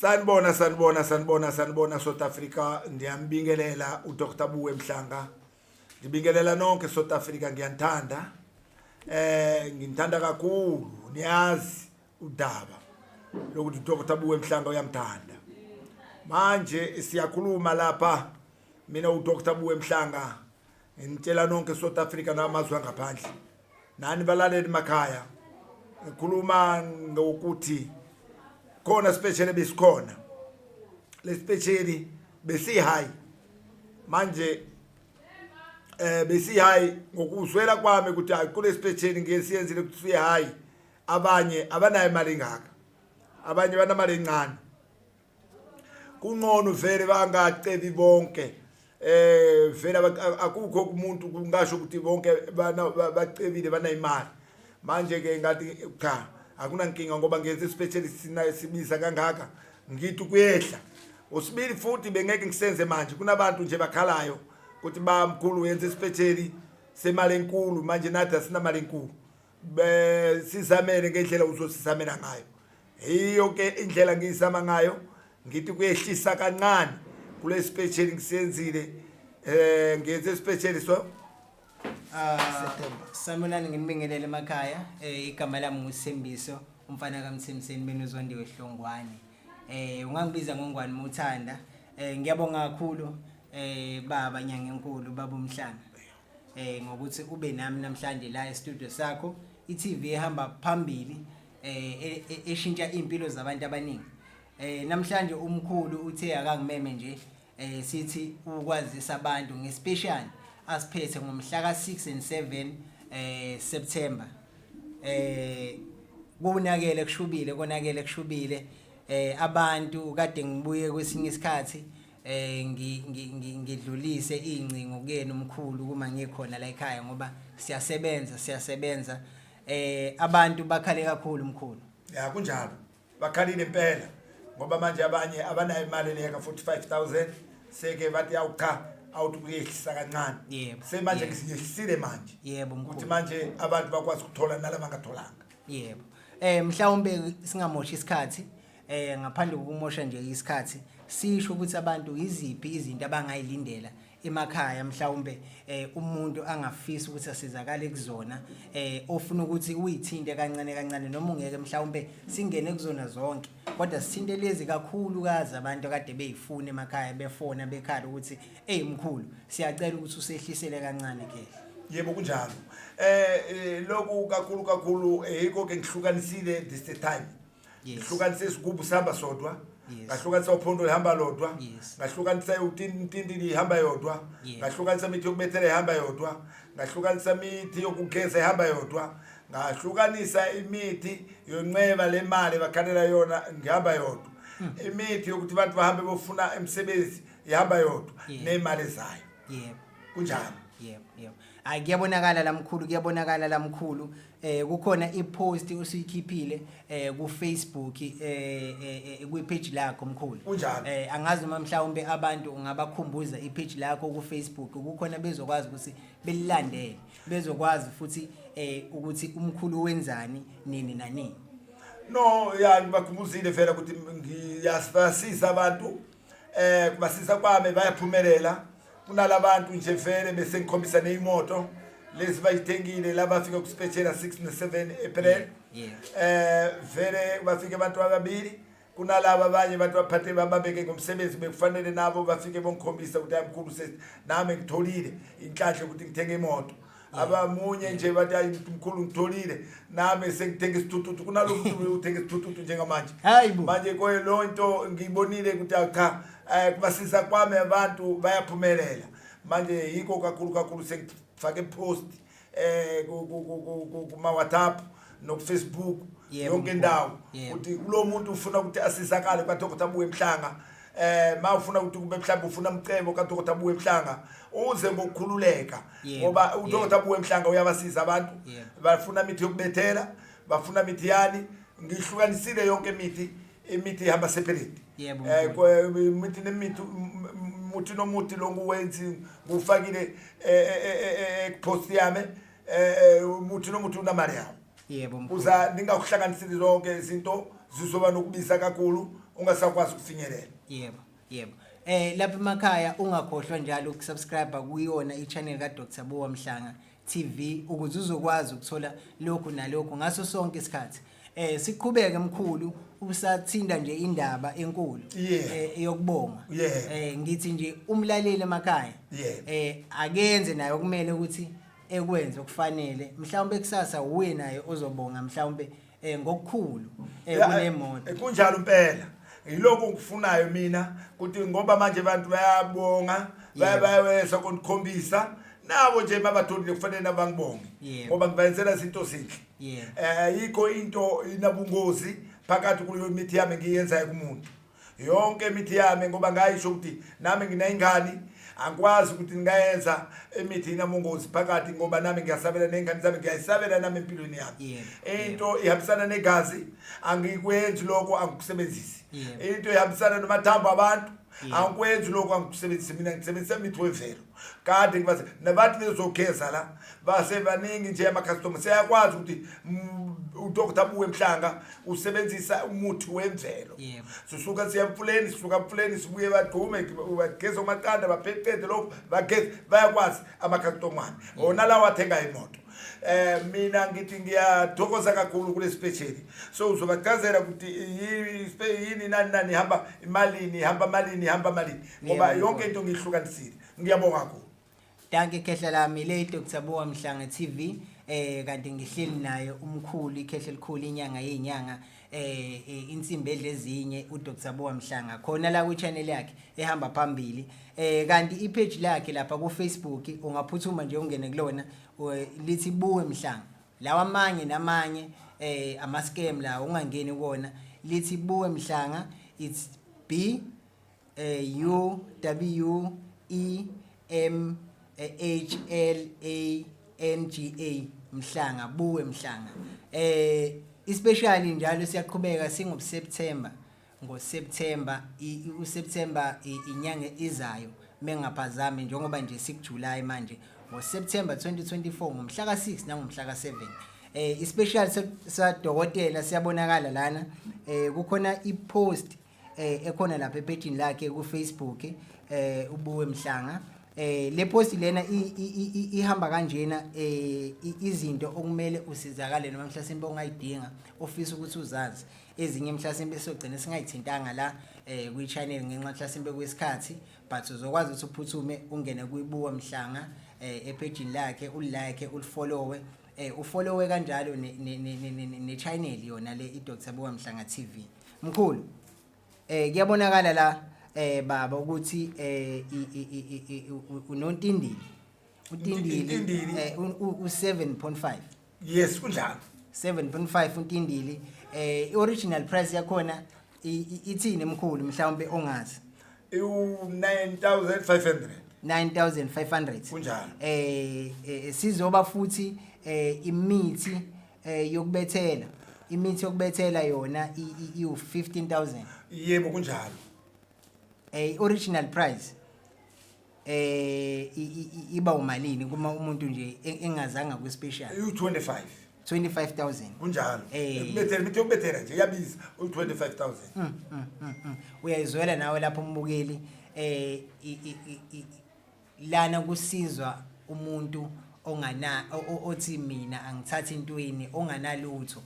Sanibona, sanibona, sanibona, sanibona South Africa. Ndiyambingelela uDr Buwe Mhlanga. Ngibingelela nonke South Africa, ngiyanithanda. Nginithanda kakhulu. Niyazi udaba lokuthi uDr Buwe Mhlanga uyamthanda. Manje siyakhuluma lapha mina uDr Buwe Mhlanga, ngitshela nonke South Africa namazwe angaphandle. Nani balaleli emakhaya. Ngikhuluma ngokuthi khona special besikhona. Le special besi high. Manje besi high ngokuzwela kwami ukuthi hayi, kule special ngesiyenzile ukuthi siye high. Abanye abanayo imali engaka. Abanye banamali encane. Kungcono vele bangacebi bonke. Vele akukho kumuntu kungasho ukuthi bonke bacebile, banayimali. Manje ke ngathi cha, akunankinga ngoba ngenze specialist sina sibiza kangaka, ngithi kuyehla. Usibili futhi bengeke ngisenze manje, kunabantu nje bakhalayo ukuthi bamkhulu wenze special semali enkulu, manje nathi asinamali enkulu. Be sizamele ngendlela uzosizamela ngayo. Yiyo ke indlela ngiyizama ngayo, ngithi kuyehlisa kancane kule special ngisenzile. Ngenze special so Ah, Sanibonani, nginibingelele emakhaya. Igama lami nguSithembiso, umfana kaMthemseni benozondiwe Hlongwane. Ungangibiza ngongwani muthanda. Ngiyabonga kakhulu baba Nyanga enkulu, baba uMhlanga. Ngokuthi ube nami namhlanje la e-studio sakho, i-TV ehamba phambili eshintsha impilo zabantu abaningi. Namhlanje umkhulu uthe akangimeme nje sithi ukwazisa abantu ngespecial asiphethe ngomhla ka6 and 7 September. Kunakele kushubile, konakele kushubile. Abantu kade ngibuye kwesinye isikhathi ngidlulise incingo kuyena umkhulu kuma ngikhona la ekhaya, ngoba siyasebenza, siyasebenza. Abantu bakhale kakhulu, mkhulu. Ya, kunjalo, bakhalile impela, ngoba manje abanye abanayo imali leka 45,000, seke bathi awu cha, awuthi kuyehlisa kancane. Semanje ngiyehlisile manje Mkhulu. Ukuthi manje abantu bakwazi ukuthola nalaba bangatholanga. Yebo, mhlawumbe singamoshi isikhathi, ngaphandle kokumosha nje isikhathi, sisho ukuthi abantu iziphi izinto abangayilindela emakhaya, mhlawumbe umuntu angafisa ukuthi asizakale kuzona, ofuna ukuthi uyithinte kancane kancane, noma ungeke mhlawumbe singene kuzona zonke, kodwa sithinte lezi kakhulukazi abantu kade beyifuna emakhaya, befona bekhala ukuthi, "Hey mkhulu, siyacela ukuthi usehlisele kancane ke." Yebo, kunjalo. Lokhu kakhulu kakhulu yiko ke ngihlukanisile this time. Ngihlukanise isigubhu sihamba sodwa. Ngahlukanisa uphondo lihamba lodwa. Ngahlukanisa utintintini lihamba yodwa. Ngahlukanisa imithi yokubethela ihamba yodwa. Ngahlukanisa imithi yokugeza ihamba yodwa. Ngahlukanisa imithi yonceba le mali bakhalela yona ngihamba yodwa. Imithi yokuthi abantu bahambe bofuna imisebenzi ihamba yodwa nemali zayo. Kunjalo. Yebo. Hayi, kuyabonakala la mkhulu, kuyabonakala la mkhulu. Kukhona ipost usuyikhiphile ku Facebook kwi page lakho, mkhulu. Kunjalo. Angazi noma mhlawumbe abantu ungabakhumbuza ipage lakho ku Facebook, kukhona bezokwazi ukuthi belilandele, bezokwazi futhi ukuthi umkhulu wenzani nini nanini. No, ya, ngibakhumbuzile vele ukuthi ngiyabasiza abantu. Kubasiza kwami bayaphumelela. Kunalabantu nje vele bese ngikhombisa neyimoto lezi bayithengile labafika kuspecial 6 ne 7 April. Vele bafike abantu ababili, kunalaba abanye abantu baphathe bababeke ngomsebenzi, bekufanele nabo bafike bongikhombisa ukuthi ayimkhulu, nami ngitholile inhlanhla ukuthi ngithenge imoto. Abamunye nje bathi, "Hayi mkhulu, ngitholile nami sengithenga isithuthuthu." Kunalo muntu uthenga isithuthuthu njengamanje. Hayibo. Manje koye lo nto ngiyibonile ukuthi awu cha, kubasiza kwami abantu bayaphumelela. Manje yiko kakhulu kakhulu sengifake post kuma WhatsApp no Facebook, yonke indawo, ukuthi kulo muntu ufuna ukuthi asizakale kwaDr Buwe Mhlanga, ma ufuna ukuthi kube mhlawumbe ufuna umcebo kaDr Buwe Mhlanga, uze ngokukhululeka, ngoba uDr Buwe Mhlanga uyabasiza abantu. Bafuna imithi yokubethela, bafuna imithi yani, ngihlukanisile yonke imithi, imithi ihamba separate. Imithi nemithi, muthi nomuthi lo nguwenzi ngufakile post yami, umuthi nomuthi unamali yawo. Yebo mkhulu. Kuza ningakuhlanganiseli zonke izinto, zizoba nokubiza kakhulu. Ungasakwazi ukufinyelela. Yebo, yebo. Lapha emakhaya ungakhohlwa njalo ukusubscribe kuyona i-channel ka Dr. Buwa Mhlanga TV ukuze uzokwazi ukuthola lokhu nalokhu ngaso sonke isikhathi. Siqhubeke mkhulu, usathinda nje indaba enkulu yokubonga. Ngithi nje umlaleli emakhaya akenze naye okumele ukuthi ekwenze okufanele, mhlawumbe kusasa uye naye ozobonga mhlawumbe ngokukhulu kunemoto. Kunjalo impela, yilokhu ngikufunayo mina ukuthi ngoba manje abantu bayabonga, bayawesa kundikhombisa nabo nje mabatholile kufanele nabangibonge ngoba ngibenzela izinto ezinhle. Ayikho into inabungozi phakathi kuleyo mithi yami ngiyenzayo kumuntu, yonke imithi yami, ngoba ngayisho ukuthi nami nginayingane, angikwazi ukuthi ngingayenza imithi inabungozi phakathi ngoba nami ngiyasabela ney'ngane zami, ngiyayisabela nami empilweni yami. Into ihambisana negazi angikwenzi lokho, angikusebenzisi. Into ihambisana nomathambo abantu angikwenzi lokho, angikusebenzisi. Mina ngisebenzisa imithi wemvelo kade ngibaze nabantu bezogeza la base baningi nje amakhastoma siyakwazi ukuthi uDr Buwe Mhlanga usebenzisa umuthi wemvelo. Sisuka siya emfuleni, sisuka emfuleni sibuye bagqume, bageze amaqanda, bapheqede lokho, bageze, bayakwazi amakhastoma ami wona lawa athenga imoto. Mina ngithi ngiyathokoza kakhulu kule special, so uzobachazela ukuthi yini nani nani, ihamba imalini, ihamba malini, ihamba malini, ngoba yonke into ngiyihlukanisile. Ngiyabonga kakhulu. Dankie khehla lami. Le Dr Buwa Mhlanga TV, kanti ngihleli naye umkhulu, ikhehla elikhulu, inyanga yezinyanga, insimbi edlezinye, uDr Buwa Mhlanga, khona la ku channel yakhe ehamba phambili. Kanti ipage lakhe lapha ku Facebook ungaphuthuma nje ungene kulona, lithi Buwe Mhlanga. Lawa amanye namanye ama scam la ungangeni kuona, lithi Buwe Mhlanga, it's B U W E M H L A N G A, Mhlanga, Buwe Mhlanga. Especially njalo siyaqhubeka singo September, ngo September, uSeptember inyanga izayo mengaphazami, njengoba nje sikuJuly manje, ngo September 2024 ngomhla ka6 nangomhla ka7. Especially sa dokotela siyabonakala lana, kukhona ipost ekhona lapha epage lakhe ku Facebook, uBuwe Mhlanga. Le post lena ihamba kanjena, izinto okumele usizakale noma mhlasimbe ongayidinga, ofisa ukuthi uzazi ezinye, mhlasimbe sogcina singayithintanga la kwi channel ngenxa mhlasimbe kwesikhathi, but uzokwazi ukuthi uphuthume ungene kuyiBuwe Mhlanga epage lakhe, ulike, ulifollowe, ufollowe kanjalo ne channel yona le iDr Buwe Mhlanga TV. Mkhulu, kuyabonakala la baba ukuthi unontindili, untindili. Intindili. U7.5. Yes, kunjalo. 7.5 untindili. I-original price yakhona ithini mkhulu, mhlawumbe ongazi? Iwu-9500. 9500. Kunjalo. Sizoba futhi imithi yokubethela, imithi yokubethela yona iwu-15000. Yebo, kunjalo. Original price iba umalini kuma umuntu nje engazanga ku special? Iwu-25. 25000. Kunjalo. Ukubethela, imithi yokubethela nje iyabiza, u-25000. Uyayizwela nawe lapho umbukeli, lana kusizwa umuntu ongana othi mina angithathi intweni, onganalutho.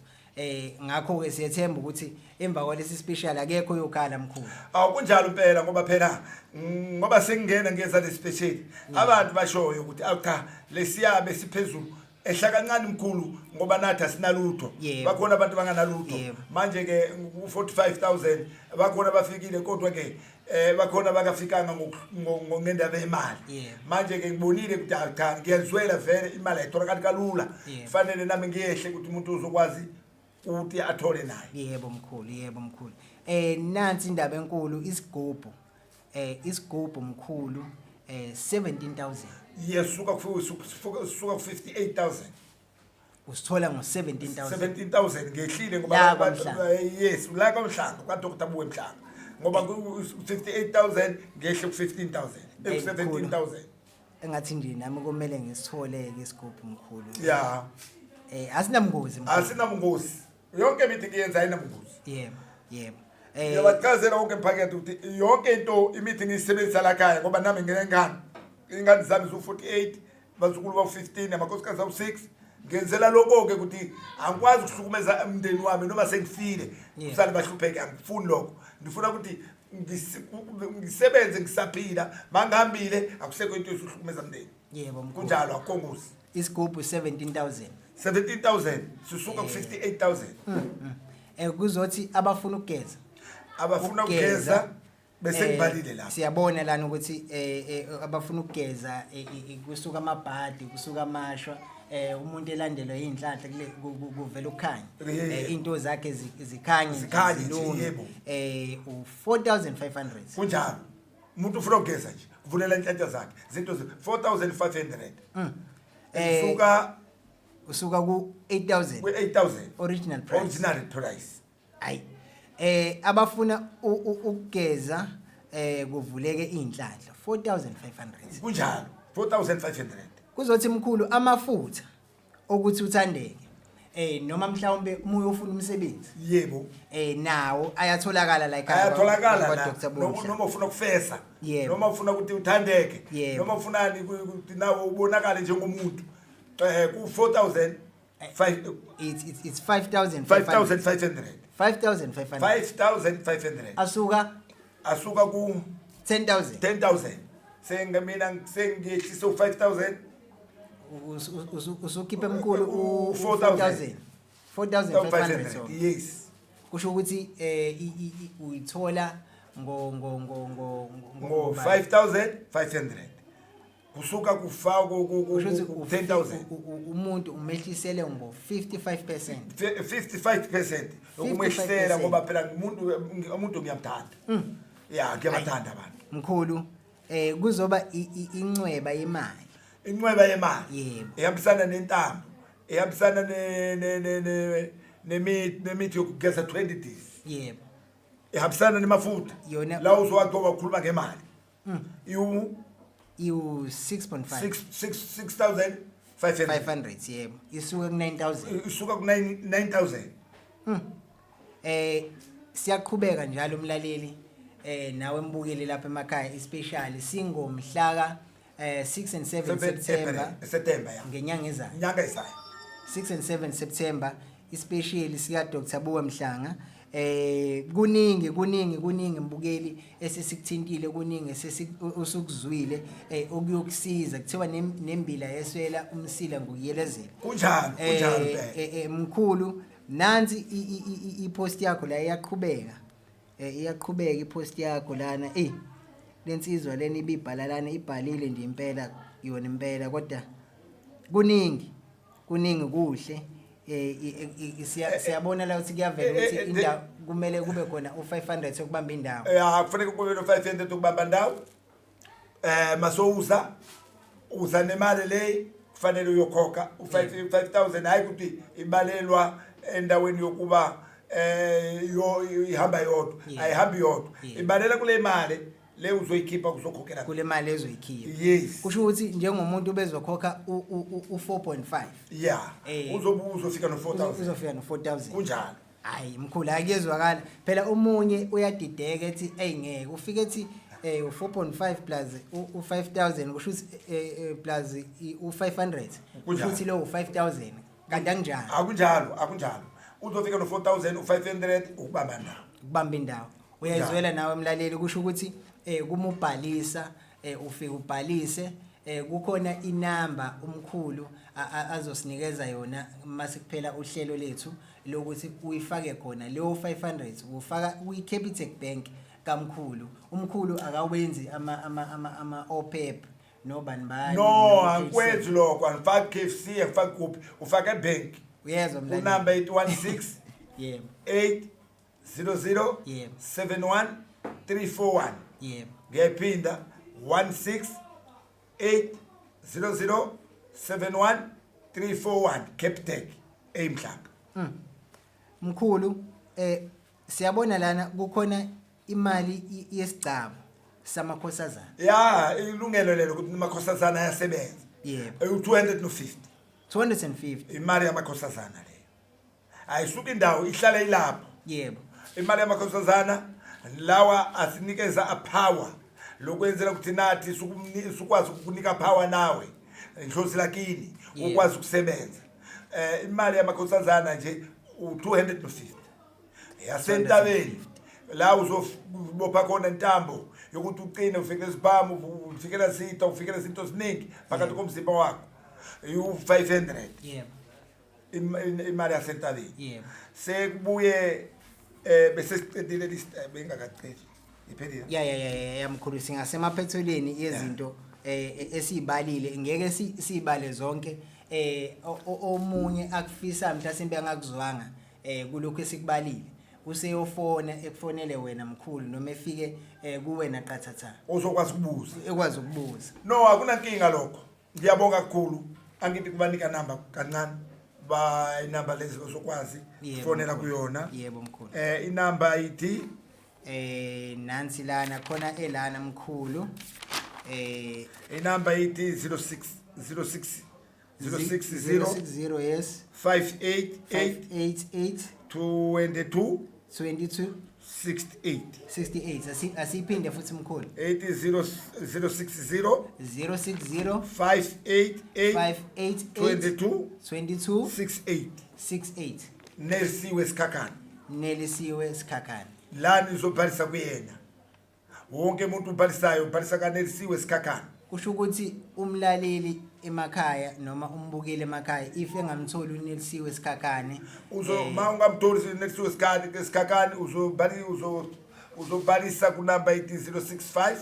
Ngakho ke siyethemba ukuthi emva kwalesi special akekho yokhala mkhulu. Awu, kunjalo impela, ngoba phela ngoba sengingena ngenza le special, abantu bashoyo ukuthi awu cha, lesiyabe siphezulu, ehla kancane mkhulu, ngoba nathi asinalutho. Bakhona abantu banganalutho. Manje ke ku-45000 bakhona bafikile, kodwa ke bakhona bakafikanga ngendaba yemali. Manje ke ngibonile ukuthi awu cha, ngiyazwela vele, imali ayitholakali kalula. Kufanele nami ngiyehle ukuthi umuntu uzokwazi ukuthi athole naye. Yebo mkhulu, yebo mkhulu. Nansi indaba enkulu, isigubhu. Isigubhu mkhulu, 17000. Yes, suka ku-58000. Usithola ngo-17000. 17000, ngehlile ngoba La kwaMhlanga. Yes, la kwaMhlanga, kwaDr Buwe Mhlanga, ngoba ku-58000 ngehle ku-15000, eku-17000. Engathi nje nami kumele ngisithole ke isigubhu mkhulu. Ya. Asinamngozi mkhulu. Asinabungozi, yonke imithi ngiyenza ayinabungozi. Yebo. Ngiyabachazela wonke mphakathi ukuthi yonke into imithi ngiyisebenzisa la khaya, ngoba nami nginengane, ingane zami ziwu-48, bazukulu bawu-15, amakhosikazi awu-6. Ngenzela lokho-ke ukuthi angikwazi ukuhlukumeza umndeni wami noma sengifile, kusale bahlupheke. Angifuni lokho, ngifuna ukuthi ngisebenze ngisaphila. Mangihambile, akusekho into esuhlukumeza umndeni. Yebo, mkhulu. Kunjalo, akukho ngozi. Isigubhu 17,000. 17,000, sisuka ku-58,000. Kuzothi abafuna ukugeza, abafuna ukugeza, bese ngibalile lapho. Siyabona lana ukuthi abafuna ukugeza, kusuka amabhadi, kusuka amashwa, umuntu elandelwe inhlanhla kule kuvela ukukhanya. Into zakhe zikhanye nje, Zikhanye nje, zilunge. Yebo. U4500. Kunjalo, umuntu ufuna ukugeza nje, kuvulela inhlanhla zakhe, zinto 4500. Suka Usuka ku 8000. Kwi-8000. Original price. Original price. Ayi, abafuna ukugeza, kuvuleke inhlanhla, 4500. Kunjalo, 4500. Kuzothi mkhulu, amafutha okuthi uthandeke, noma mhlawumbe uma uyofuna umsebenzi, nawo ayatholakala la ekhaya Ayatholakala kwa la. Dr. Bumhla. Noma ufuna ukufesa, noma ufuna ukuthi uthandeke, noma ufunani ukuthi nawe ubonakale njengomuntu, ku 4000 5. It's 5500. 5500. 5500. 5500. Asuka Asuka ku 10,000. 10,000. Sengamina sengiyehlisa u5000. Usukhiphe mkhulu u 4,000. 4000, 4500, so. Yes. Kusho ukuthi uyithola ngo ngo ngo ngo Ngo 5500 kusuka kufa ku Kusho ukuthi 10,000. Umuntu umehlisele ngo 55%. 55% ukumehlisela, 55%. ngoba phela umuntu ngiyamthanda, ya, ngiyabathanda abantu. Mkhulu, kuzoba incweba yemali. Incweba yemali. Yebo. Ehambisana nentambo, ehambisana nemithi yokugeza 20 days. Ehambisana nemafutha. Yona La uzowagcoba, ukhuluma ngemali iwu Iwu 6.5. 6 6500. 500, yebo, isuka ku 9000. Isuka ku 9000. Siyaqhubeka njalo umlaleli, nawe mbukeli lapha emakhaya, especially singomhla ka 6 and 7 7 September. April, September, ya. Ngenyanga ezayo. Inyanga ezayo. 6 and 7 September, especially sika Dr. Buwe Mhlanga. Kuningi, kuningi, kuningi mbukeli esesikuthintile, kuningi usukuzwile okuyokusiza. Kuthiwa nembila yeswela umsila ngokuyelezela. Kunjalo, kunjalo impela. Mkhulu, nansi i-post yakho la iyaqhubeka. Iyaqhubeka i-post yakho lana. Lensizwa lena ibibhala lana, ibhalile nje impela yona impela, kodwa kuningi, kuningi kuhle. Siyabona la ukuthi kuyavela ukuthi indawo kumele kube khona u500 yokubamba indawo. Ya, kufanele kube no500 ukubamba indawo. Masowuza uza nemali le kufanele uyokhokha u5 5000, hayi ukuthi ibalelwa endaweni yokuba yo ihamba yodwa. Ayihambi yodwa. Ibalela kule mali le uzoyikhipha kuzokhokhela. Kule mali ezoyikhipha. Yes. Kusho ukuthi njengomuntu bezokhokha u4.5. Uzobe uzofika no4000. Uzofika no4000. Kunjalo. Hayi mkhulu, akuyezwakala. Phela omunye uyadideka ethi ey ngeke ufike ethi u4.5 plus u5000, kusho ukuthi plus u500. Kunjalo. Kusho ukuthi lo u5000, kanti akunjalo. Akunjalo, akunjalo. Uzofika no4000, u500 ukubamba indawo. Ukubamba indawo. Uyayizwela nawe emlaleli, kusho ukuthi kumubhalisa, ufike ubhalise, kukhona inamba umkhulu azosinikeza yona mase kuphela uhlelo lethu lokuthi uyifake khona leyo 500, ufaka kwi Capitec Bank kamkhulu. Umkhulu akawenzi ama OPEP nobani bani. No, no KFC. Angikwenzi lokho, angifaki KFC, angifaki kuphi, ufaka ebank. Uyezwa mlaleli. Unumber 816 800 71341. Ngiyayiphinda, 16 800 71341, Capitec eMhlanga. Mkhulu, siyabona lana kukhona imali yesigcabo samakhosazana. Ya, ilungelo lelo ukuthi amakhosazana ayasebenza. U250. 250. Imali yamakhosazana leyo. Ayisuka indawo, ihlala ilapho. Imali yamakhosazana lawa asinikeza a power lokwenzela ukuthi nathi sikwazi ukukunika power nawe nhlosi lakini ukwazi ukusebenza. Imali yamakhosazana nje u250 yasentabeni la uzobopha khona intambo yokuthi uqine, ufikele isibhamu, ufikela sitha, ufikele izinto eziningi phakathi komzimba wakho, u500. Imali yasentabeni. Sekubuye bese siqedile list, bengakaqedi, iphelile. Ya, mkhulu, singasemaphethelweni yezinto esibalile, ngeke sibale zonke. Omunye akufisa mhlasimbe angakuzwanga kulokhu esikubalile, useyofona ekufonele wena mkhulu, noma efike kuwena qathatha. Uzokwazi ukubuza. Ekwazi ukubuza. No, akunankinga lokho. Ngiyabonga kakhulu. Angithi kubanika namba kancane, ba inamba lezi ozokwazi fonela kuyona. Yebo mkhulu. Inamba ithi Nansi lana khona elana mkhulu. Inamba ithi 06 06 060 060, yes. 588 588 22 22 68. 68. Asiphinde futhi mkhulu. 80 060 060 588 588 22 22 68. 68. Nelsiwe Sikhakhane. Nelisiwe Sikhakhane. La nizobhalisa kuyena. Wonke umuntu ubhalisayo ubhalisa kaNelisiwe Sikhakhane. Kusho ukuthi umlaleli emakhaya noma umbukeli emakhaya, if engamtholi uNelisiwe Sikhakhane, Uzo ma ungamtholi Nelisiwe Sikhakhane, uzobhali uzo uzobhalisa kunamba ithi 065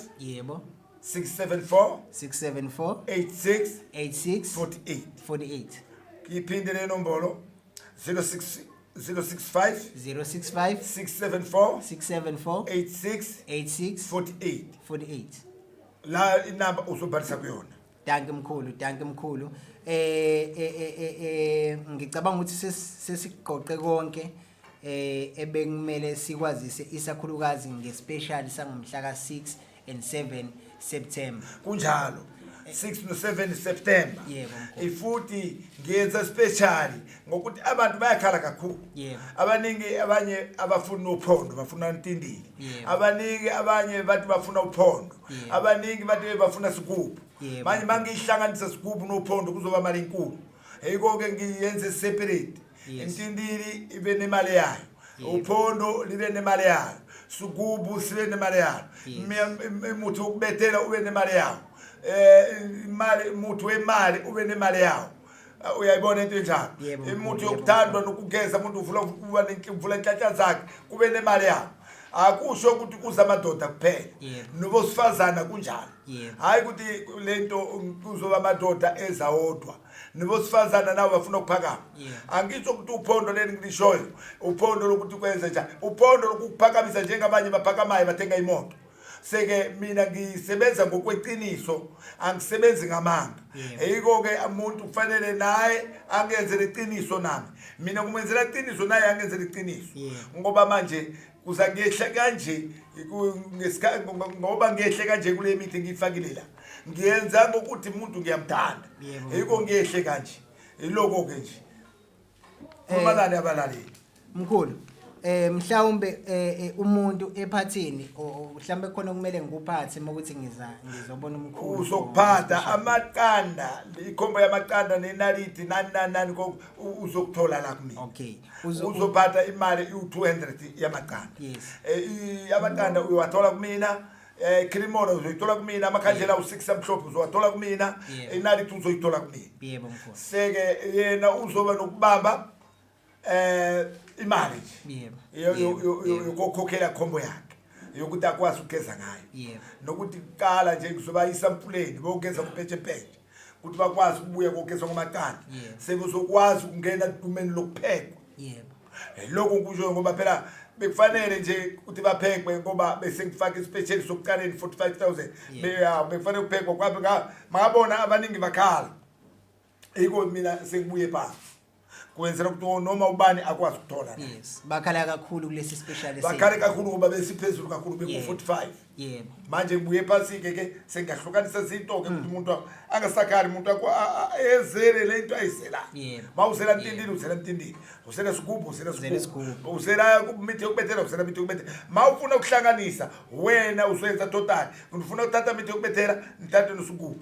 674 674 86 86 48. 48. Iphinde le nombolo, 06 065 065 674 674 86 86 48. 48. La inamba uzobhalisa kuyona. Dankie mkhulu, dankie mkhulu. Ngicabanga ukuthi sesiqoqe konke ebekumele sikwazise isakhulukazi ngespecial sangomhla ka6 and 7 September. Kunjalo, 6 no 7 September. Yebo, mkhulu. Ifuthi ngiyenza special ngokuthi abantu bayakhala kakhulu. Abaningi abanye abafuna uphondo, bafuna intindili. Abaningi abanye bathi bafuna uphondo. Abaningi bathi bafuna sigubhu. Manje mangihlanganisa sigubhu nophondo kuzoba mali enkulu. Yiko ke ngiyenze separate. Intindili ibe nemali yayo, uphondo libe nemali yayo, sigubhu sibe nemali yayo, umuthi wokubethela ube nemali yawo, imali, umuthi wemali ube nemali yawo. Uyayibona into enjalo? Yebo, Umuthi mkhulu, yokuthandwa nokugeza umuntu, uvula kuba uvula inhlanhla zakhe, kube nemali yawo. Akusho ukuthi kuza amadoda kuphela, nobosifazana kunjalo. Hayi ukuthi lento kuzoba amadoda eza wodwa, nobosifazana nabo bafuna ukuphakama. Angisho ukuthi uphondo leni ngilishoyo uphondo lokuthi kwenze njani, uphondo lokuphakamisa njengabanye baphakamayo bathenga imoto. Seke mina ngisebenza ngokweqiniso, angisebenzi ngamanga. Yiko ke umuntu kufanele naye angenzele iqiniso, nami mina kumenzela iqiniso, naye angenzele iqiniso. Ngoba manje kuza ngehle kanje ngoba ngehle kanje kule mithi ngiyifakile la, ngiyenza ngokuthi umuntu ngiyamthanda. Yiko ngehle kanje, iloko ke nje. Khulumanani abalaleli. Mkhulu, mhlawumbe umuntu ephathini, mhlawumbe khona kumele ngikuphathe mokuthi ngiza ngizobona umkhulu. Uzokuphatha amaqanda, ikhombo yamaqanda nenaliti, nani nani nani, uzokuthola la kumina. Uzophatha imali u200 yamaqanda. Amaqanda uyowathola kumina, cremona uzoyithola kumina, amakhandlela u6 amhlophe uzowathola kumina, inaliti uzoyithola kumina. Yebo mkhulu. Seke yena uzoba nokubamba imali nje yokukhokhela khombo yakhe yokuthi akwazi ukugeza ngayo. Nokuthi kuqala nje kuzobayisa emfuleni bokugeza kupetshepetshe, ukuthi bakwazi ukubuya kokugeza ngamaqanda. Sebezokwazi ukungena edumeni lokuphekwa. Lokhu kusho ngoba phela bekufanele nje ukuthi baphekwe, ngoba bese ngifaka ispecial sokuqaleni 45,000. Bekufanele kuphekwa kwabe ngabona abaningi bakhala, yiko mina sengibuye phansi kwenzela ukuthi noma ubani akwazi ukuthola naye. Yes, bakhala kakhulu kulesi special. Bakhale kakhulu ngoba besiphezulu kakhulu, beku 45. Yebo. Manje ngibuye phansi ke ke sengiyahlukanisa izinto ke ukuthi umuntu angasakhali, umuntu ezele lento ayizela. Mawuzela ntindini, uzela ntindini, uzela sigubhu, uzela Uzela sigubhu, isigubhu. Uzela mithi yokubethela, uzela mithi yokubethela. Mawufuna ukuhlanganisa wena uzoyenza total, ufuna ukuthatha mithi yokubethela, ngithathe nosigubhu.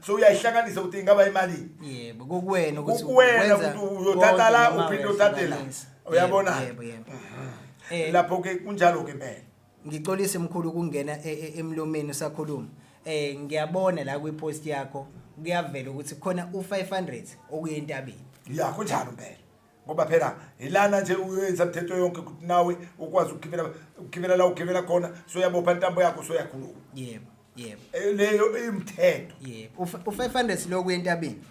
So uyayihlanganisa ukuthi ingaba imali. Yebo, kukuwena ukuthi Kukuwena wenza ukuthi uyothatha la, konke noma uphinde uthathe la. uyahlukanisa. Uyabona? Yebo. Lapho ke kunjalo ke impela. Ngixolise mkhulu ukungena emlomeni usakhuluma. Ngiyabona la kwipost yakho kuyavela ukuthi khona u500 okuyentabeni. Ya, kunjalo impela. Ngoba phela ilana nje uyenza imithetho yonke ukuthi nawe ukwazi ukugibela la ugibela khona, so uyabopha intambo yakho, so uyakhuluma. Yebo, yebo. Leyo imithetho. Yebo. U500 lo kuyentabeni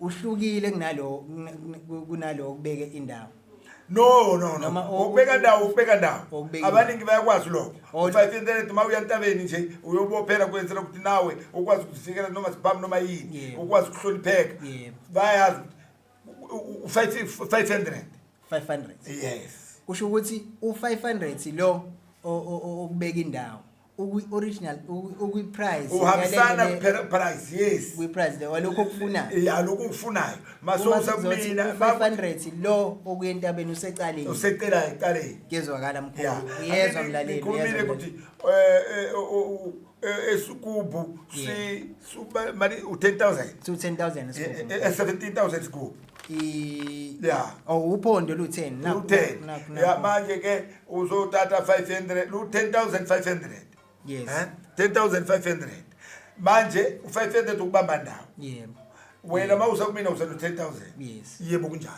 uhlukile kunalo okubeke indawo. No, no, no. Noma Ukubeka ndawo, ukubeka ndawo. Okubeka Abaningi bayakwazi lokho. Oh, U500 uma uya entabeni nje uyobophela kwenzela ukuthi nawe ukwazi ukuzivikela noma sibhamu noma yini, ukwazi ukuhlonipheka. Bayazi ukuthi 500. 500. Yes. Kusho ukuthi u500 lo okubeka indawo ukwi original, ukwi price Uhambisana price, yes. Kwi price le walokho okufunayo. Ya, lokho okufunayo. Uma Mase sizothi kumina, u500 lo okuyentabeni usecaleni. Usecela ecaleni. Kuyezwakala mkhulu. Ya. Uyezwa Angithi mlaleli, ngikhulumile uyezwa ukuthi, mlaleli. esigubu si suba mali u10000. Two 10,000 isigubhu. 17,000 isigubhu. Yeah. Oh, uphondo lu10. Nakhu, Lu10. nakhu, Ya, nakhu. manje ke uzothatha 500, lu 10,500. Yes. 10,500. Manje u500 ukubamba ndawo. Yebo. Wena mawusa kumina uselo 10,000. Yes. Yebo, kunjalo.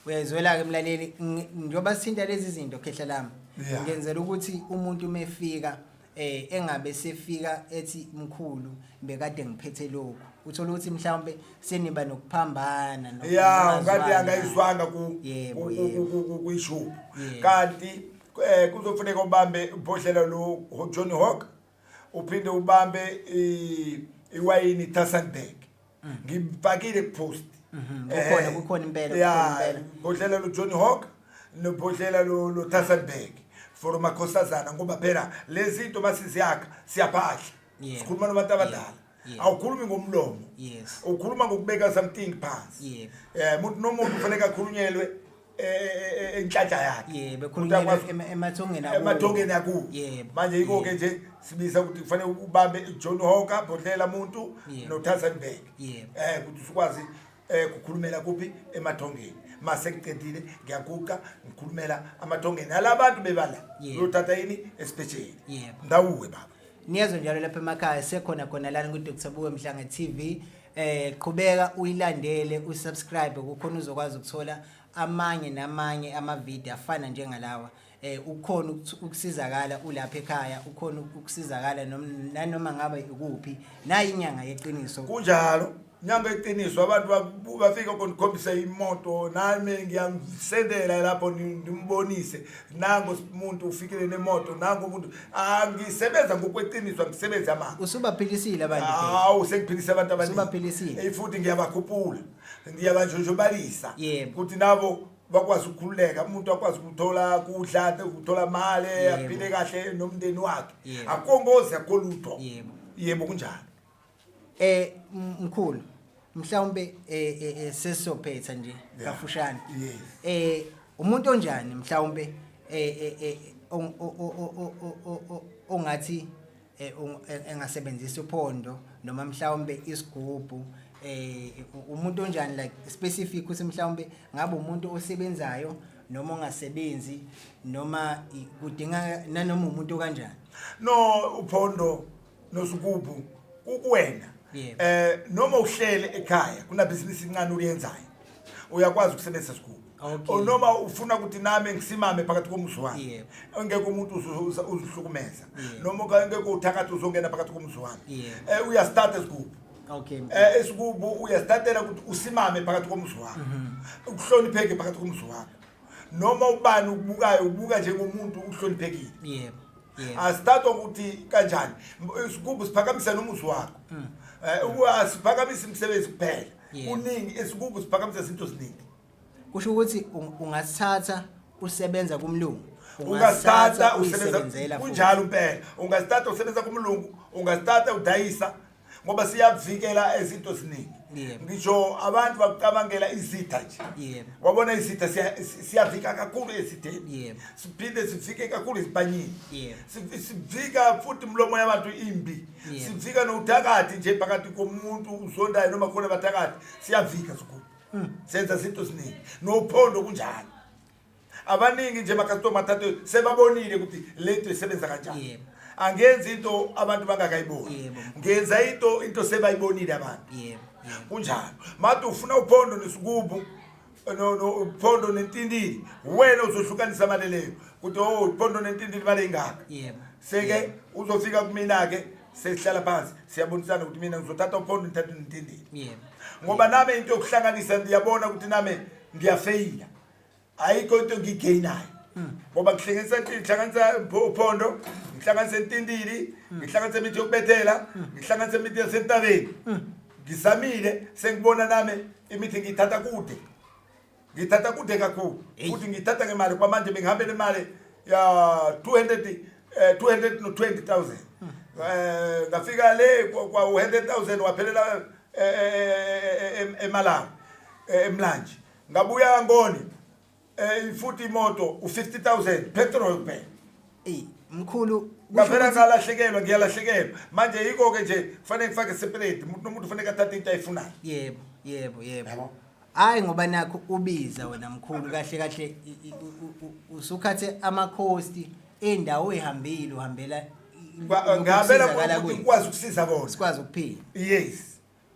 Uyayizwela ke mlaleli, njengoba sithinta lezi zinto khehla lami. Yeah. Ngenzela ukuthi umuntu mefika engabe sefika ethi mkhulu bekade ngiphethe lokhu. Uthola ukuthi mhlawumbe seniba nokuphambana noma Ya, nokungazwani. ngathi angayizwanga Yebo, yebo. kuyishubu. Yebo. Kanti kuzofuneka ubambe ibhodlela lo Johnny Hawk, uphinde ubambe iwayini Tassenberg. Ngibhakile kupost. Kukhona, kukhona impela, Ya, kukhona impela. ibhodlela lo Johnny Hawk nebhodlela lo Tassenberg for makhosazana, ngoba phela lezi zinto masiziyakha siyaphahla. Yebo. Sikhuluma nabantu abadala. Yebo. Awukhulumi ngomlomo. Yes. Ukhuluma ngokubeka something phansi. Yebo. Umuntu nomuntu kufanele akhulunyelwe enhlanhla yakhe. Yebo, Umuntu ekhulunyelwe akwazi emathongeni akuwo. Emathongeni akuwo. Yebo. Manje yiko ke Yebo. nje sibiza ukuthi kufanele ubambe Johnny Hawker, bhodlela umuntu Yebo. no Tassenberg. Yebo. Ukuthi usikwazi ukukhulumela kuphi emathongeni. Mase ngiqedile ngiyaguqa ngikhulumela amathongeni alabantu bebala. Yebo. Uyothatha yini especially. Yebo. Ndawuwe baba. Niyezwa njalo lapha emakhaya, sekhona khona lana ku Dr Buwe Mhlanga TV. Qhubeka uyilandele, usubscribe, kukhona uzokwazi ukuthola amanye namanye ama video afana njengalawa. Ukhona ukusizakala ulapha ekhaya, ukhona ukusizakala nanoma ngabe ikuphi, nayi inyanga yeqiniso. Kunjalo, inyanga yeqiniso, abantu bafika konikhombisa imoto, nami ngiyamsendela lapho nimbonise, nango umuntu ufikile nemoto, nango umuntu. Angisebenza ngokweqiniso, angisebenzi amanga. Usubaphilisile abantu phela. Hawu, sengiphilise abantu abaningi. Usubaphilisile. Futhi ngiyabakhuphula, ngiyabanjonjobalisa. Yebo. Ukuthi nabo bakwazi ukukhululeka, umuntu akwazi ukuthola kudla, ukuthola imali, Yebo. aphile kahle nomndeni wakhe. Yebo. Akongozi, akolutho. Yebo. Yebo, kunjalo. Mkhulu, mhlawumbe sesizophetha nje Yeah. kafushane. Yes. Umuntu onjani mhlawumbe ongathi engasebenzisa uphondo noma mhlawumbe isigubhu, umuntu onjani like specific ukuthi mhlawumbe ngabe umuntu osebenzayo noma ongasebenzi noma kudinga nanoma umuntu kanjani? No, uphondo nosigubhu kukuwena. Yebo. Noma uhlele ekhaya kuna business incane uyenzayo, uyakwazi ukusebenzisa isigubhu. Okay. O noma ufuna ukuthi nami ngisimame phakathi komuzi wami. Yebo. Engeke umuntu uzihlukumeza. Yebo. Noma ngeke uthakathe uzongena phakathi komuzi wami. Yebo. Uyastart isigubhu. Okay. Isigubhu uyastartela ukuthi usimame phakathi komuzi wakho. Ukuhlonipheke phakathi komuzi wakho. Noma ubani ukubukayo, ubuka njengomuntu uhloniphekile. Yebo. Yebo. Asithatha ukuthi kanjani? Isigubhu siphakamisa nomuzi wakho. Asiphakamisa imisebenzi kuphela. Yebo. Kuningi, isigubhu siphakamisa izinto eziningi. Kusho ukuthi ungasithatha usebenza kumlungu. Ungasithatha uyisebenzela usebenza futhi. Kunjalo impela, ungasithatha usebenza kumlungu, ungasithatha udayisa, ngoba siyakuvikela ezinto eziningi. Ngisho abantu bakucabangela izitha nje. Wabona izitha, siyavika kakhulu esitheni. Siphinde sifike kakhulu ezibhanyini. Sivika futhi umlomo yabantu imbi. Sivika nothakathi nje phakathi komuntu uzondayo noma khona abathakathi, siyavika sikhulu. Senza izinto eziningi, nophondo kunjalo. Abaningi nje ama-customer athathe sebabonile ukuthi lento isebenza kanjani. Angenzi into abantu bangakayiboni. Ngenza into sebayibonile abantu. yebo yebo Kunjalo, manje ufuna uphondo nesigubu, no uphondo nentindili, wena uzohlukanisa imali leyo ukuthi oh, uphondo nentindili imali ingaka. Seke uzofika kumina ke, sesihlala phansi, siyabonisana ukuthi mina ngizothatha uphondo, ngithathe nentindili. Ngoba nami into yokuhlanganisa ngiyabona ukuthi nami ngiyafeyila, ayikho into engiyigainayo, ngoba ngihlanganisa uphondo, ngihlanganisa intindili, ngihlanganisa imithi yokubethela, ngihlanganisa imithi yasentabeni. Ngizamile, sengibona nami imithi ngiyithatha kude, ngiyithatha kude kakhulu. Futhi ngiyithatha ngemali. Kwamanje bengihambe nemali ya 200 220,000, ngafika le kwa 100,000 waphelela eMalawi, eMlanje. Ngabuya ngoni futhi imoto u50000 petrol kuphela. Ey mkhulu, kusho Ngaphela ngalahlekelwa, ngiyalahlekelwa manje. Yiko ke nje kufanele ngifake separate, umuntu nomuntu kufanele athathe into ayifunayo. yebo yebo yebo Yabo. Hayi, ngoba nakho ubiza wena mkhulu, kahle kahle usukhathe ama-cost endawo ehambile, uhambela Ngihambela ukusizakala ukuthi kwethu. ngikwazi ukusiza bona. Sikwazi ukuphila. Yes,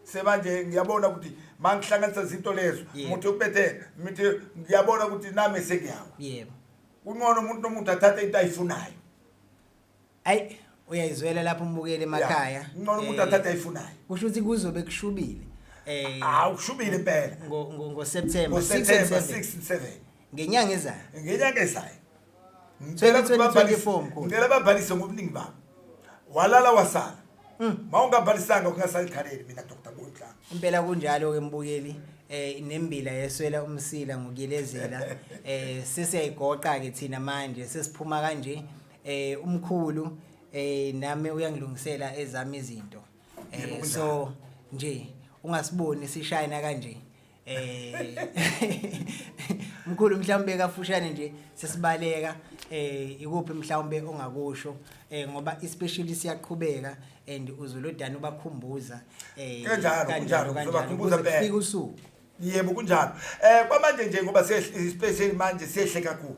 sebanje ngiyabona ukuthi mangihlanganisa izinto lezo, umuntu yokubethela imithi, ngiyabona ukuthi nami sengiyawa. Kungcono umuntu nomuntu athathe into ayifunayo. Ayi, uyayizwela lapho umbukeli emakhaya. Kungcono umuntu athathe ayifunayo. Kusho ukuthi kuzobe kushubile Hawu, kushubile impela. ngo September 6 and NgoSeptember 7. 6 and 7. Ngenyanga ezayo. Ngenyanga ezayo. Ngicela ukuthi 2024, mkhulu. Ngicela babhalise ngobuningi babo. Walala wasala ma ungabhalisanga, ungasalikhaleli mina Dr Bonhlanga. Impela kunjalo ke mbukeli, nembila yeswela umsila ngokuyelezela. Sesiyayigoqa ke thina manje, sesiphuma kanje. Umkhulu nami uyangilungisela ezami izinto. Yebo, kunjalo. So nje ungasiboni sishayina kanje. Mkhulu, mhlawumbe kafushane nje sesibaleka, ikuphi mhlawumbe ongakusho, ngoba especially siyaqhubeka and uzolodana ubakhumbuza Kanjalo, kanjalo kunjalo, kanjalo ngizobakhumbuza kuze impela. kufike usuku. Yebo, kunjalo. Kwamanje nje ngoba sehle especially manje, sehle kakhulu.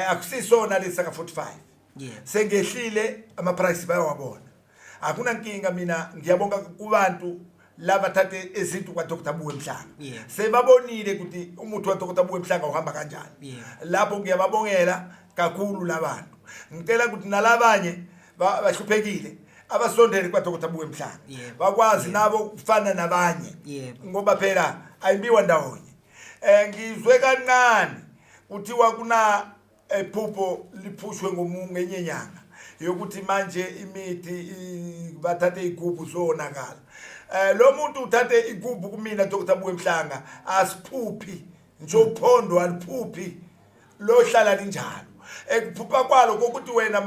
Akusisona lesa ka 45. Sengehlile ama price, bayawabona, akunankinga. Mina ngiyabonga kubantu labathathe izinto kwa Dr Buwe Mhlanga. Sebabonile ukuthi umuthi wa Dr Buwe Mhlanga uhamba kanjani. Lapho ngiyababongela kakhulu labantu. Ngicela ukuthi nalabanye bahluphekile abasondele kwa Dr Buwe Mhlanga, bakwazi nabo kufana nabanye, ngoba phela ayimbiwa ndawonye. Ngizwe kancane kuthiwa kuna ephupho liphushwe ngomunye ngenye inyanga yokuthi manje imithi bathathe igubhu zonakala. Lo muntu uthathe igubhu kumina Dr Buwe Mhlanga, asiphuphi nje, uphondo aliphuphi, lohlala linjalo. Ekuphupha kwalo kokuthi wena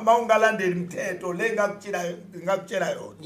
mawungalandeli imithetho le ngakutshela yona,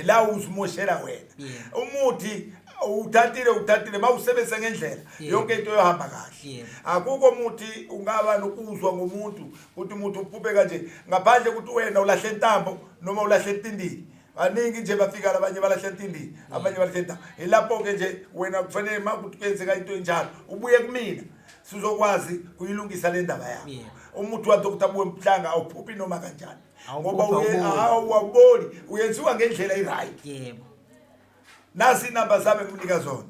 la uzimoshela wena. Umuthi uthathile, uthathile, mawusebenzisa ngendlela, yonke into yohamba kahle. Akukho muthi ungaba nokuzwa ngomuntu ukuthi umuntu uphuphe kanje, ngaphandle ukuthi wena ulahle intambo noma ulahle intindili. Baningi nje bafika labanye balahle intindili, abanye balahle intambo. Ilapho-ke nje wena kufanele uma kuthi kwenzeka into enjalo ubuye kumina, sizokwazi kuyilungisa le ndaba yakho. Umuthi waDr Buwe Mhlanga awuphuphi noma kanjani, ngoba Awuphuphi, awuboli. Awuboli, uyenziwa ngendlela i-right. Nasi inamba zami engikunika zona: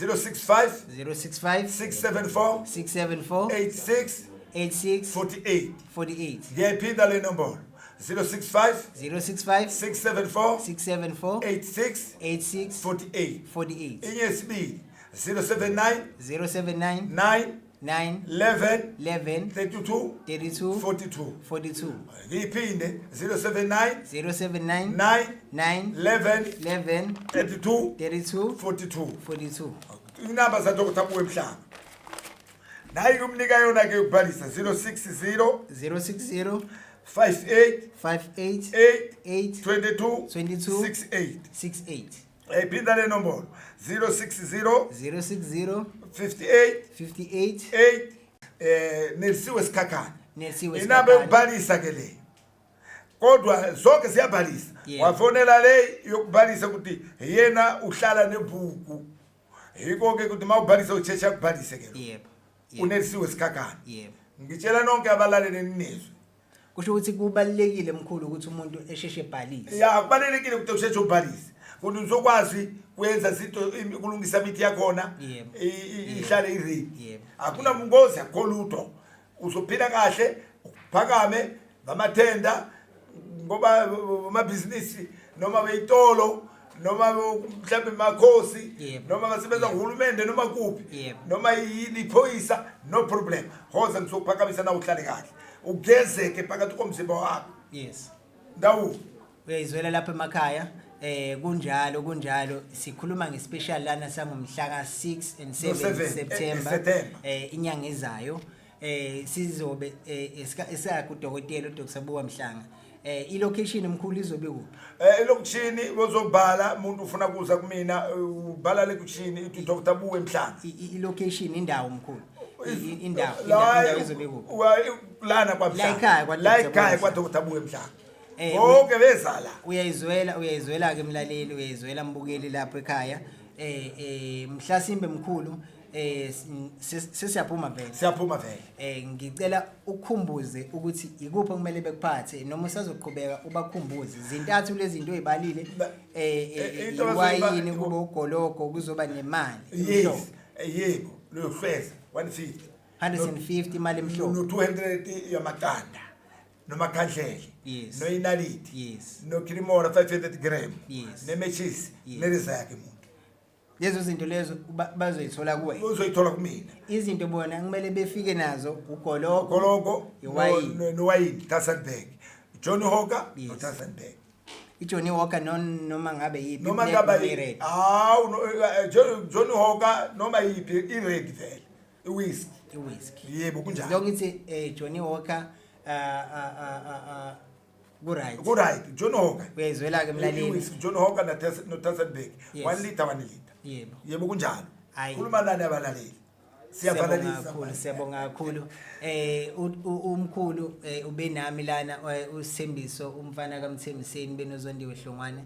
065 065 674 674 86 86 48. 48. Ngiyayiphinda le nombolo: 065 065 674 674 86 86 48. 48. Inye yesibili: 079 079 9 9 11 11 32 32 42. 42. Ngiyiphinde: 079 079 9 9 11 11 32 32 42. 42. Inamba zaDr Buwe Mhlanga. Nayi kumnika yona ke yokubhalisa 060 060 58 58 8 8 22 22 68. 68. Phinda le nombolo 060 060 58 58 8 Nelsiwe Sikhakhane. Nelsiwe Inamba Sikhakhane. yokubhalisa ke le. Kodwa zonke ziyabhalisa. Wafonela le yokubhalisa ukuthi yena uhlala nebhuku. Yiko ke ukuthi mawubhalisa usheshe akubhalise ke lo. Yebo. Yebo. Unelsiwe Sikhakhane. Yebo. Ngitshela nonke abalalele ninizwe. Kusho ukuthi kubalulekile mkhulu ukuthi umuntu esheshe ebhalise. Ya, kubalulekile ukuthi usheshe ubhalise. Ukuthi uzokwazi kuyenza izinto, kulungisa imithi yakhona, ihlale i-ready. Hakuna bungozi, akukho lutho. Uzophila kahle, uphakame ngamathenda, ngoba amabhizinisi noma beyitolo noma mhlawumbe makhosi, noma basebenza kuhulumende noma kuphi, noma yini iphoyisa, no problem. Hoza ngizokuphakamisa na uhlale kahle, ugezeke phakathi komzimba wakho. Ndawo. Uyayizwela lapha emakhaya. Kunjalo, kunjalo. Sikhuluma ngespecial lana sangomhla ka6 and 7 No, 7, September. September. Inyanga ezayo. Sizobe esakho udokotela uDr Buwa Mhlanga. I-location mkhulu izobe kuphi? Elokishini uzobhala umuntu ufuna kuza kumina, ubhala lekishini ithi Dr Buwe Mhlanga. I-location indawo mkhulu. La, Indawo izobe kuphi? Lana kwaMhlanga. La ekhaya kwa La Dr. ekhaya Buwe kwa Dr Buwe Mhlanga. Bonke beza la. Uyayizwela ke mlaleli, uyayizwela mbukeli lapho ekhaya. Mhlasimbe mkhulu, sesiyaphuma vele. Siyaphuma vele. Ngicela ukukhumbuze ukuthi ikuphi okumele bekuphathe noma usazoqhubeka ubakhumbuze. Zintathu lezi zinto ozibalile, Into abazoyiba- iwayini, kube ugologo, kuzoba nemali. Yes. Emhlophe. Yebo, leyo hleza 150. 150 imali emhlophe. No 200 yamaqanda. Nomakhandlele. Noyinaliti. No Cremora 500 gram. Nemechisi. Nereza yakhe umuntu. Lezo zinto lezo bazoyithola kuwe. Uzoyithola kumina. Izinto bona kumele befike nazo ugologo, Ugologo, iwayini. Nowayini, Tassenberg. Johnnie Walker, no Tassenberg. iJohnnie Walker noma ngabe yiphi, Noma black ngabe noma yiphi. i-red. Hawu, no, Johnnie Walker noma yiphi i-red vele. I-whisky. I-whisky. Yebo, kunjalo. Lokho ngithi Johnnie Walker, ku right. Ku right, Johnnie Walker. Uyayizwela ke mlaleli. I-whisky, Johnnie Walker na no Tassenberg. 1 liter, 1 liter. Yebo. Yebo, kunjalo. Hayi. Khuluma nani abalaleli? Siyabalalisa. Siyabonga kakhulu, siyabonga kakhulu. Umkhulu ube nami lana, uSithembiso umfana kaMthembiseni benoZondiwe Hlongwane.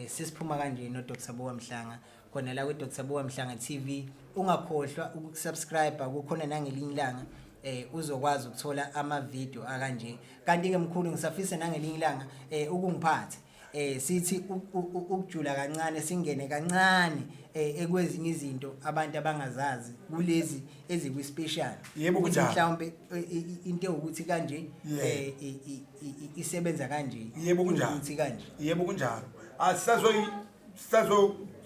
Sisiphuma kanje no Dr Buwa Mhlanga khona la ku Dr Buwa Mhlanga TV. Ungakhohlwa ukusubscribe, kukhona nangelinye ilanga uzokwazi ukuthola ama video akanje. Kanti ke mkhulu ngisafisa nangelinye ilanga ukungiphatha. Sithi ukujula kancane, singene kancane ekwezinye izinto abantu abangazazi kulezi ezikwi special. Yebo, Ukuthi kunjalo. mhlawumbe into ewukuthi kanje, isebenza kanje. Yebo, kunjalo. Ukuthi kanje. Yebo, kunjalo.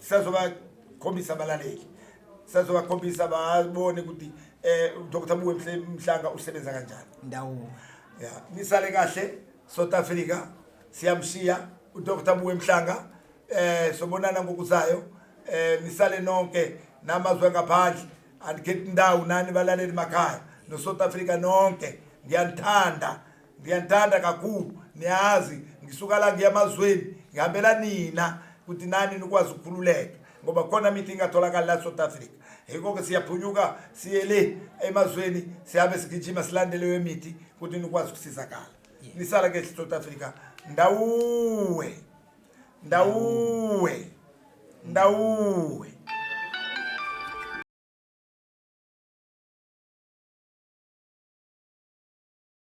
Sisazobakhombisa abalaleli. Sisazobakhombisa babone ukuthi Dr Buwe Mhlanga usebenza kanjani. Ndawo. Ya, nisale kahle South Africa, siyamshiya uDr Buwe Mhlanga. Sobonana ngokuzayo. Nisale nonke namazwe ngaphandle, andikhethi ndawo nani balaleli makhaya no South Africa nonke. Ngiyanithanda, ngiyanithanda kakhulu. Niyazi ngisuka la ngiya emazweni, ngihambela nina ukuthi nani nikwazi ukukhululeka, ngoba khona imithi ingatholakali la South Africa. Yikho ke siyaphunyuka siye le emazweni, sihambe sigijima silandele leyo mithi ukuthi nikwazi ukusizakala. Nisala ke South Africa. Ndawuwe, ndawuwe, ndawuwe.